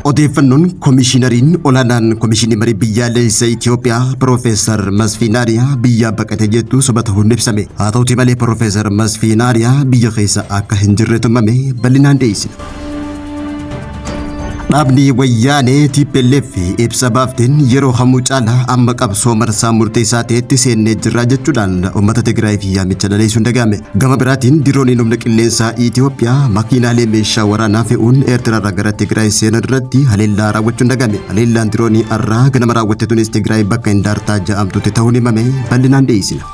Odeeffannoon Komishinariin olaanaan Komishinii Marii Biyyaalessa Itoophiyaa Piroofeesar Masfiin Aariyaa biyyaa baqate jettu soba ta'uun ibsame. Haa ta'uti malee Piroofeesar Masfiin Aariyaa biyya keessa akka hin jirre tumame bal'inaan dhiyeessina. Dhaabni wayyaanee TPLF ibsa baafteen yeroo kamuu caalaa amma qabsoo marsaa murteessaa ta'etti seennee jirra jechuudhaan uummata Tigraay fi yaamicha dhaleessuun dhaga'ame. Gama biraatiin dirooniin humna qilleensaa Itoophiyaa makiinaalee meeshaa waraanaa fe'uun Eertiraarraa gara Tigraay seenan irratti haleellaa raawwachuun dhaga'ame. Haleellaan diroonii har'aa ganama raawwatte tunis Tigraay bakka Indaartaa ja'amtutti ta'uun himame bal'inaan dhiyeessina.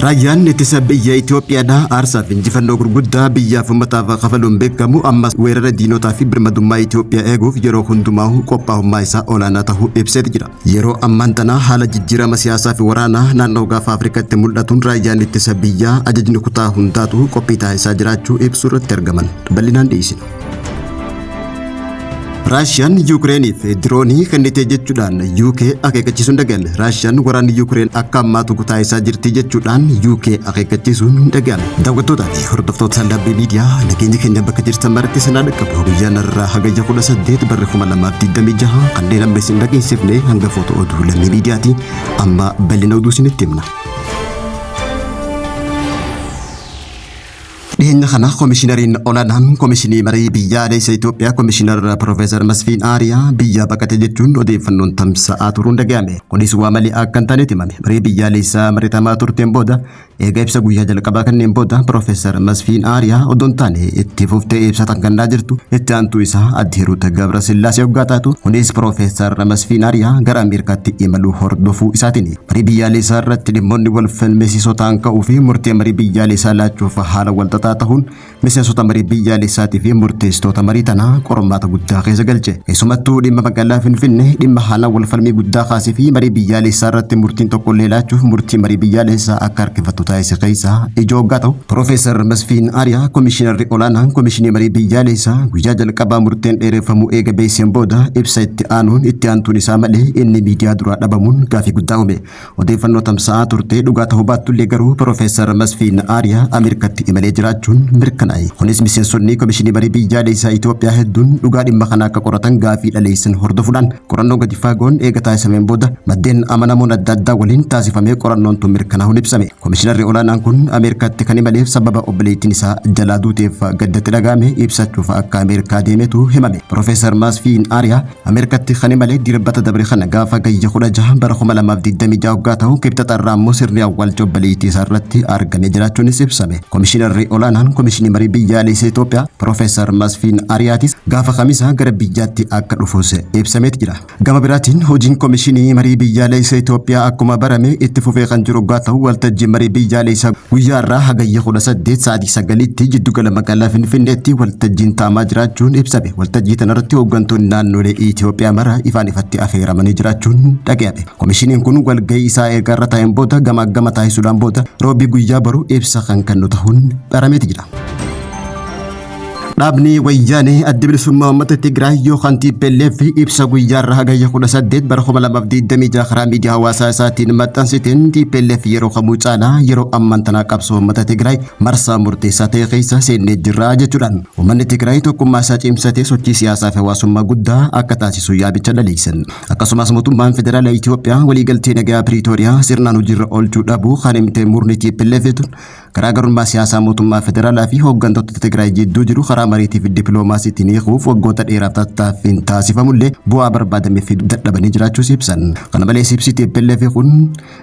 Raayyaan ittisa biyya Itoophiyaadhaa aarsaa fi injifannoo gurguddaa biyyaaf uummataaf kafaluun beekamu ammas weerara diinotaa fi birmadummaa Itoophiyaa eeguuf yeroo hundumaa qophaa'ummaa isaa olaanaa ta'uu ibseeti jira. Yeroo ammaan tana haala jijjiirama siyaasaa fi waraanaa naannoo gaafa Afrikaatti mul'atuun raayyaan ittisa biyyaa ajajni kutaa hundaatu qophii taasisaa jiraachuu ibsuu irratti argaman. Bal'inaan dhiyeessina. Raashiyaan Yukireeniif diroonii kennite jechuudhaan UK akeekkachiisuun dhaga'ame. Raashiyaan waraanni Yukireen akka ammaatu taasisaa jirti jechuudhaan UK akeekkachiisuun dhaga'ame. Daawwattootaa fi hordoftoota Lammii Miidiyaa nageenya keenya bakka jirtan maratti sanaa dhaqqabu. Guyyaan irraa hagayya 18 barri 2026 kanneen amma isin dhageessifne hangafoota oduu Lammii Miidiyaati. Amma bal'ina oduu isinitti himna. Dhiyeenya kana Komishinariin olaanaan Komishinii Marii Biyyaalessa Itoophiyaa Komishinar Piroofeesar Masfiin Aariyaa biyya baqate jechuun odeeffannoon tamsa'aa turuun dhaga'ame. Kunis waa malee akka hin taanetti himame. Marii biyyaalessaa maritamaa turteen booda eega ibsa guyyaa jalqabaa kanneen booda Piroofeesar Masfiin Aariyaa odoo hin taane itti fuftee ibsa kennaa jirtu itti aantuu isaa Aadde Hiruut Gabrasillaasee hoggaa taatu kunis Piroofeesar Masfiin Aariyaa gara Ameerikaatti imaluu hordofuu isaatiin. Marii biyyaalessaa irratti dhimmoonni wal falmisiisoo ta'an ka'uu fi murtee marii biyyaalessaa laachuuf haala walxaxaa ta'uun miseensota marii biyyaalessaatii fi murteessitoota marii tanaa qormaata guddaa keessa galche. Keessumattuu dhimma magaalaa Finfinnee dhimma haala wal falmii guddaa kaasee fi marii biyyaalessaa irratti murtiin tokkollee laachuuf murtii marii biyyaalessaa akka harkifatu taasise keessaa ijoo hoggaa ta'u. Piroofeesar Masfiin Aariyaa Komishinarri olaanaan Komishinii Marii Biyyaalessaa guyyaa jalqabaa murteen dheereffamuu eega beeksiseen booda ibsa itti aanuun itti aantuun isaa malee inni miidiyaa duraa dhabamuun gaafii guddaa uume. Odeeffannoo tamsa'aa turte dhugaa ta'uu baattullee garuu Piroofeesar Masfiin Aariyaa Ameerikaatti imalee jiraachuun mirkanaa'e. Kunis miseensonni Komishinii Marii Biyyaalessaa Itoophiyaa hedduun dhugaa dhimma kanaa akka qoratan gaafii dhaleessan hordofuudhaan qorannoo gadi fagoon eega taasisameen booda maddeen amanamoon adda addaa waliin taasifamee qorannoon tun mirkanaa'uun ibsame. Komishinarri olaanaan kun Ameerikaatti kan imaleef sababa obboleettiin isaa jalaa duuteef gaddatti dhaga'ame ibsachuuf akka Ameerikaa deemetu himame. Piroofeesar Masfiin Aariyaa Ameerikaatti kan imale dirbata dabre kana gaafa gayya 16 bara 2026 hoggaa ta'u kibxata irraa immoo sirni awwaalcha obboleettii isaa irratti argamee jiraachuunis ibsame. Komishinarri olaanaan Komishinii Marii Biyyaalessa Itoophiyaa Piroofeesar Masfiin Aariyaatis gaafa Kamisaa gara biyyaatti akka dhufus ibsameeti jira. Gama biraatiin hojiin Komishinii Marii Biyyaalessa Itoophiyaa akkuma barame itti fufee kan jiru hoggaa ta'u waltajjii marii biyyaalessaa guyyaa irraa hagayya 18 sa'aatii 9tti jiddugala magaalaa Finfinneetti waltajjiin taa'amaa jiraachuun ibsame. Waltajjii tanarratti hooggantoonni naannolee Itoophiyaa mara ifaan ifatti affeeramanii jiraachuun dhaga'ame. Komishiniin kun walgahii isaa erga irra taa'een booda gama gama taasisuudhaan booda roobii guyyaa boru ibsa kan kennu ta'uun barameeti jira. Dhaabni wayyaanee adda bilisummaa uummata Tigraay yookaan TPLF ibsa guyyaa irraa hagayya 18 bara 2026 karaa miidiyaa hawaasaa isaatiin maxxansiteen TPLF yeroo kamuu caalaa yeroo ammaan tanaa qabsoo uummata Tigraay marsaa murteessaa ta'e keessa seennee jirra jechuudhaan uummanni Tigraay tokkummaa isaa cimsatee sochii siyaasaa fi hawaasummaa guddaa akka taasisu yaamicha dhaleessan. Akkasumas mootummaan federaala Itoophiyaa waliigaltee nagaa Piriitooriyaa sirnaan hojiirra oolchuu dhabuu kan himte murni TPLF tun garaagarummaa siyaasaa mootummaa federaalaa fi hooggantoota Tigraay jidduu jiru karaa mariitii fi dippiloomaasiitiin hiikuuf waggoota dheeraaf tattaaffiin taasifamullee bu'aa barbaadame fiduu dadhabanii jiraachuus ibsan. Kana malees ibsi TPLF kun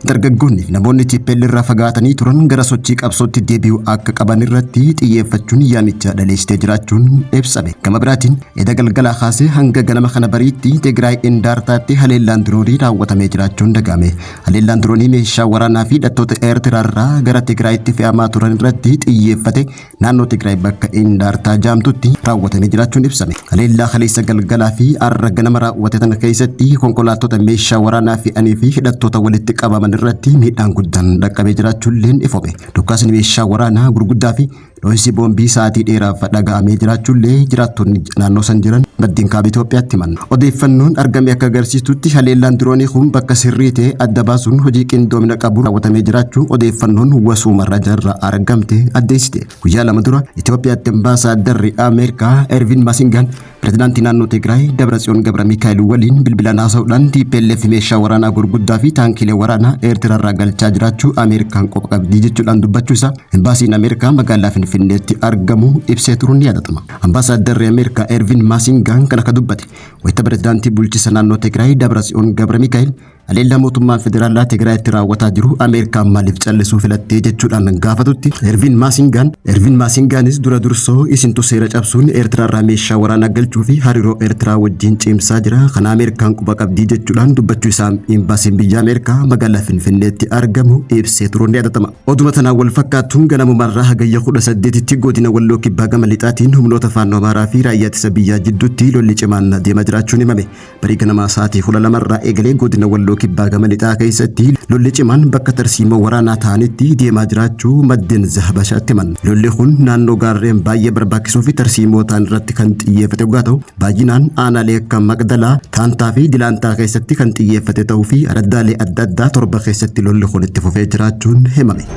dargaggoonni fi namoonni TPLF irraa fagaatanii turan gara sochii qabsootti deebi'uu akka qaban irratti xiyyeeffachuun yaamicha dhaleessitee jiraachuun ibsame. Gama biraatiin eda galgalaa kaasee hanga ganama kana bariitti Tigraay Indaartaatti haleellaan diroonii raawwatamee jiraachuun dhaga'ame. Haleellaan diroonii meeshaa waraanaa fi hidhattoota Eertiraa irraa gara Tigraayitti fe'amaa turan irratti xiyyeeffate naannoo Tigraay bakka Indaartaa jaamtutti raawwatamee jiraachuun ibsame. Haleellaa kaleessa galgalaa fi har'a ganama raawwate tana keessatti konkolaattota meeshaa waraanaa fe'anii fi hidhattoota walitti qabaman irratti miidhaan guddaan dhaqqabee jiraachuun illeen ifome. Dhukaasni meeshaa waraanaa gurguddaa fi Dhohinsi boombii sa'aatii dheeraaf dhaga'amee jiraachuullee jiraattonni naannoo san jiran maddeen kaaba Itoophiyaatti himan. Odeeffannoon argame akka agarsiistutti haleellaan diroonii kun bakka sirrii ta'e adda baasuun hojii qindoomina qabu raawwatamee jiraachuu odeeffannoon wasuumarra jarra argamte addeessite. Guyyaa 2 dura Itoophiyaatti ambaasaaddarri Ameerikaa Ervin Masingaan pirezidaantii naannoo Tigraay Dabratsiyoon Gabra Mikaa'el waliin bilbilaan haasa'uudhaan TPLF meeshaa waraanaa gurguddaa fi taankiilee waraanaa Eertiraarraa galchaa jiraachuu Ameerikaan qofa qabdii jechuudhaan dubbachuu isaa embaasiin Ameerikaa magaalaa Finfinneetti argamu ibsee turuun ni yaadatama. Ambaasaaddarri Ameerikaa Ervin Masingaan kan akka dubbate wayita pirezidaantii bulchiinsa naannoo Tigraay Dabratsiyoon Gabra Mikaa'el haleellaa mootummaan federaalaa Tigraayitti raawwataa jiru Ameerikaan maaliif callisuu filattee jechuudhaan gaafatutti Ervin Masingaanis dura dursoo isintu seera cabsuun Eertiraarraa meeshaa waraanaa galchuu fi hariiroo Eertiraa wajjin cimsaa jira, kana Ameerikaan quba qabdii jechuudhaan dubbachuu isaa imbaasiin biyya Ameerikaa magaalaa Finfinneetti argamu ibsee turuun ni yaadatama. Oduma tanaan wal fakkaatuun ganamumarraa hagayya 18tti godina Walloo Kibbaa gama lixaatiin humnoota faannoo Amaaraa fi raayyaa ittisa biyyaa jidduutti lolli cimaan deemaa jiraachuun himame. Barii ganamaa sa'aatii 12 irraa eegalee godina Walloo Kibbaa gama lixaa keessatti lolli cimaan bakka tarsiimoo waraanaa ta'anitti deemaa jiraachuu maddeen Zahabashaatti himan. Lolli kun naannoo gaarreen baay'ee barbaachisoo fi tarsiimoo ta'an irratti kan xiyyeeffate yoggaa ta'u, baay'inaan aanaalee akka Maqdalaa, Taantaa fi Dilaantaa keessatti kan xiyyeeffate ta'uu fi araddaalee adda addaa 7 keessatti lolli kun itti fufee jiraachuun himame.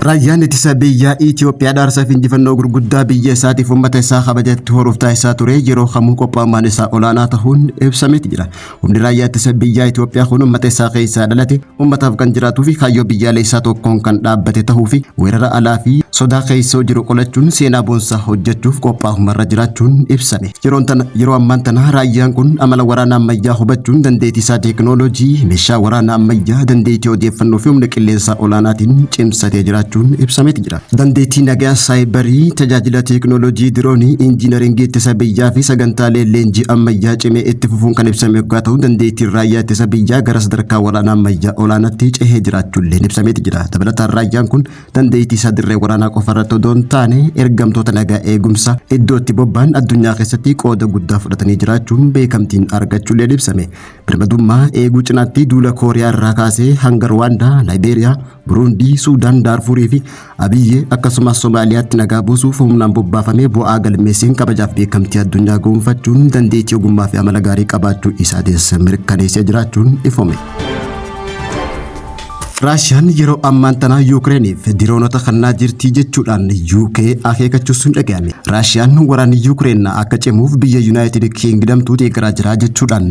Raayyaan ittisa biyyaa Itoophiyaa dhaarsaa fi injifannoo gurguddaa biyya isaatiif uummata isaa kabajatti horuuf taasisaa ture yeroo kamuu qophaa'ummaan isaa olaanaa ta'uun ibsameeti jira. Humni raayyaa ittisa biyyaa Itoophiyaa kun uummata isaa keessaa dhalate, uummataaf kan jiraatuu fi kaayyoo biyyaalessaa tokkoon kan dhaabbate ta'uu fi weerara alaa fi sodaa keessoo jiru qolachuun seenaa boonsaa hojjechuuf qophaa'umarra jiraachuun ibsame. Yeroo ammaan tana raayyaan kun amala waraana ammayyaa hubachuun dandeettii isaa teekinooloojii, meeshaa waraana ammayyaa, dandeettii odeeffannoo fi humna qilleensaa olaanaatiin cimsatee jiraachuun ibsameeti jira. Dandeettii nagaa saayibarii, tajaajila teekinooloojii diroonii, injiinaringii ittisa biyyaa fi sagantaalee leenjii ammayyaa cimee itti fufuun kan ibsame yoggaa ta'u, dandeettiin raayyaa ittisa biyyaa gara sadarkaa waraana ammayyaa olaanaatti cehee jiraachuullee ibsameeti jira. Dabalataan raayyaan kun dandeettii isaa dirree waraanaa qofa irratti odoo hin taane ergamtoota nagaa eegumsa iddoo itti bobba'an addunyaa keessatti qooda guddaa fudhatanii jiraachuun beekamtiin argachuullee ibsame. Birmadummaa eeguu cinaatti duula Kooriyaa irraa kaasee hanga Ruwaandaa, Laayibeeriyaa, Buruundii, Suudaan, Daarfurii fi Abiyyee akkasumas Somaaliyaatti nagaa buusuuf humnaan bobbaafamee bu'aa galmeessiin kabajaaf beekamtii addunyaa gonfachuun dandeettii ogummaa fi amala gaarii qabaachuu isaatis mirkaneessee jiraachuun ifoome. Raashiyaan yeroo ammaan tana Yuukireeniif diroonota kennaa jirti jechuudhaan UK akeekkachiisuun dhaga'ame. Raashiyaan waraanni Yuukireen akka cimuuf biyya Yuunaayitid Kiingdamtuu deeggaraa jira jechuudhaan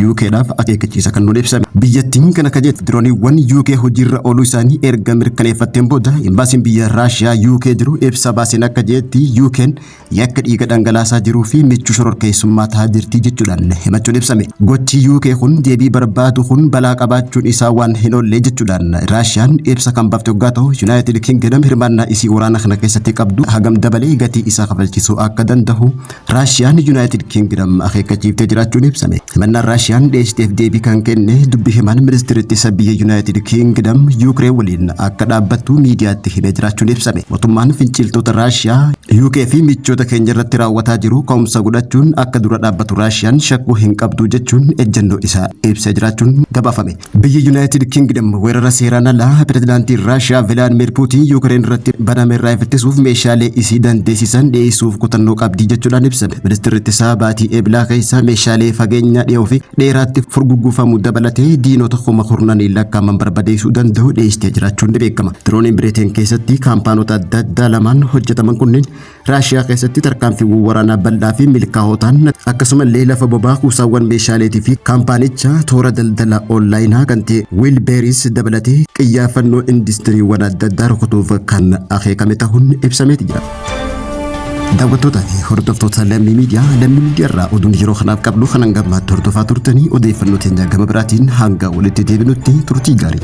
UKdhaaf akeekkachiisa kennuun ibsame. Biyyattiin kana akka jettu dirooniiwwan UK hojiirra ooluu isaanii erga mirkaneeffatteen booda imbaasiin biyya Raashiyaa UK jiru ibsa baaseen akka jedhetti UKn yakka dhiiga dhangalaasaa jiruu fi michuu shororkeessummaa ta'aa jirti jechuudhaan himachuun ibsame. Gochi UK kun deebii barbaadu kun balaa qabaachuun isaa waan hin oolle jechuudhaan Raashiyaan ibsa kan baafte yoggaa ta'u, Yuunaayitid Kingdom hirmaannaa isii waraana kana keessatti qabdu hagam dabalee gatii isaa kafalchiisuu akka danda'u Raashiyaan Yuunaayitid Kingdom akeekkachiiftee jiraachuun ibsame. Himannaan Raashiyaan dhiyeessiteef deebii kan kenne dubbi himaan ministeera ittisa biyya Yuunaayitid Kingdom Yuukireen waliin akka dhaabbattu miidiyaatti himee jiraachuun ibsame. Mootummaan finciltoota Raashiyaa UK fi michoota keenya irratti raawwataa jiru ka'umsa godhachuun akka dura dhaabbatu Raashiyaan shakkuu hin qabdu jechuun ejjennoo isaa ibsee jiraachuun gabaafame. Biyyi Yuunaayitid Kingdom weerara seeraan alaa pirezidaantiin Raashiyaa Vilaadimir Puutiin Yuukireen irratti baname irraa ittisuuf meeshaalee isii dandeessisan dhiyeessuuf kutannoo qabdi jechuudhaan ibsame. Ministeerri ittisaa baatii Eebilaa keessa meeshaalee fageenya dhiyoo fi dheeraatti furguggufamuu dabalatee diinota kuma kurnanii lakkaa'aman barbadeessuu danda'u dhiyeessitee jiraachuun ni beekama. Dirooniin Biriteen keessatti kaampaanota adda addaa lamaan hojjetaman kunneen Raashiyaa keessatti tarkaanfiiwwan waraanaa bal'aa fi milkaa'oo ta'an akkasumallee lafa bobaa kuusaawwan meeshaaleetii fi kaampaanicha toora daldala oonlaayinaa kan ta'e Wiilbeeris dabalatee qiyyaafannoo industiriiwwan adda addaa rukutuuf kan akeekame ta'uun ibsameeti jira. Daawwattootaa fi hordoftoota Lammii Miidiyaa, Lammii Miidiyaa irraa oduun yeroo kanaaf qabnu kanan gammaatti hordofaa turtanii odeeffannoo teenya gama biraatiin hanga walitti deebinutti turtii gaarii.